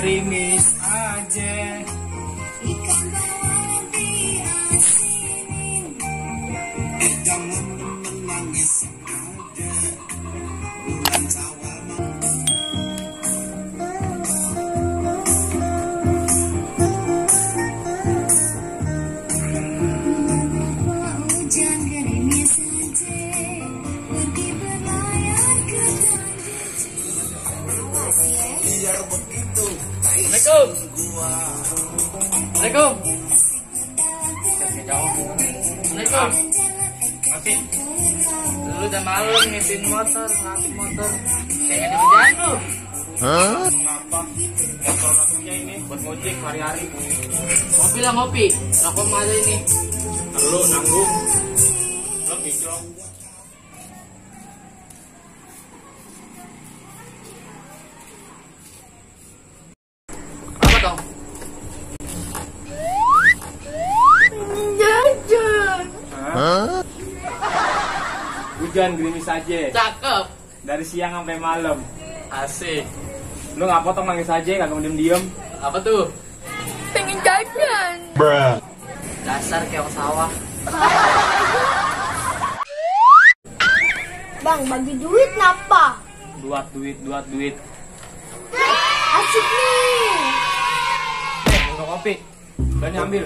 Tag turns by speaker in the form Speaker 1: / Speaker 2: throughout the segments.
Speaker 1: gerimis aja.
Speaker 2: Ikan bawal diasinin,
Speaker 1: Jangan menangis ada bulan Syawal.
Speaker 2: hujan gerimis saja, pergi berlayar ke tanah. Awas ya.
Speaker 1: Biar begitu.
Speaker 3: Assalamualaikum. Assalamualaikum. Assalamualaikum. Oke. Lu udah malam ngetin motor, ngapin motor. Kayak ada kerjaan lu.
Speaker 1: Mengapa? Motor satunya ini buat ngojek hari-hari.
Speaker 3: Ngopi lah ngopi. Rokok mah ada ini.
Speaker 1: Lu nanggung. Lu kinclong.
Speaker 3: Apa dong?
Speaker 2: Jajan.
Speaker 1: Hujan gerimis aja.
Speaker 3: Cakep.
Speaker 1: Dari siang sampai malam.
Speaker 3: Asik.
Speaker 1: Lu nggak potong nangis aja, kagak diem-diem.
Speaker 3: Apa tuh?
Speaker 2: Pengen jajan.
Speaker 3: Dasar keong sawah.
Speaker 2: Bang, bagi duit napa?
Speaker 1: Duat duit.
Speaker 2: Asik nih.
Speaker 1: Untuk kopi. Berani ambil.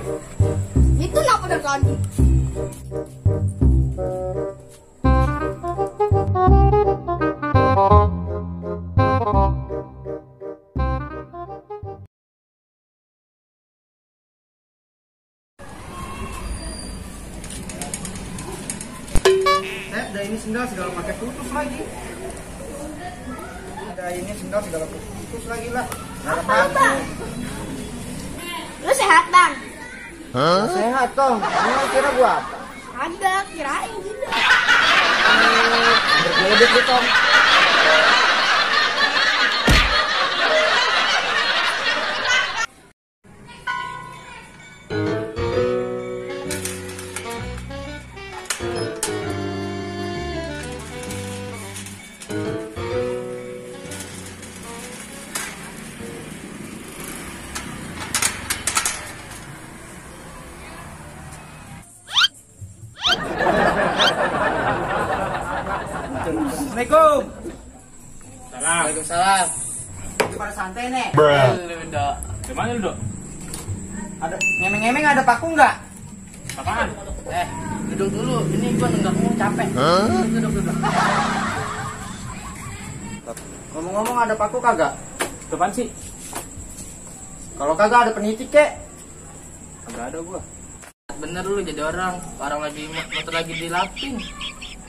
Speaker 2: Itu napa dari tadi?
Speaker 4: Udah ini sendal segala pakai putus lagi. Udah ini sendal segala putus lagi lah.
Speaker 2: Apa bang? Lu sehat bang?
Speaker 4: Sehat dong. Ini kira gua apa?
Speaker 2: Ada, kirain gitu.
Speaker 4: Bergeledek deh Tom. Assalamualaikum.
Speaker 1: Salam.
Speaker 3: Waalaikumsalam.
Speaker 4: Pada santai nih.
Speaker 3: Lu dok.
Speaker 1: Gimana lu, Dok?
Speaker 4: Ada ngemeng-ngemeng ada paku nggak?
Speaker 1: Apaan?
Speaker 3: Duduk dulu. Ini gua nenggak mau capek. Duduk.
Speaker 4: Ngomong-ngomong ada paku kagak?
Speaker 1: Apaan sih?
Speaker 4: Kalau kagak ada peniti kek.
Speaker 1: Kagak ada gua.
Speaker 3: Bener lu jadi orang lagi motor lagi dilapin.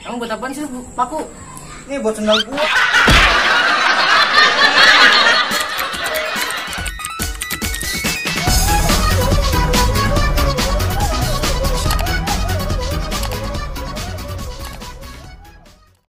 Speaker 3: Emang buat apaan sih paku?
Speaker 4: Ini buat sendal gua.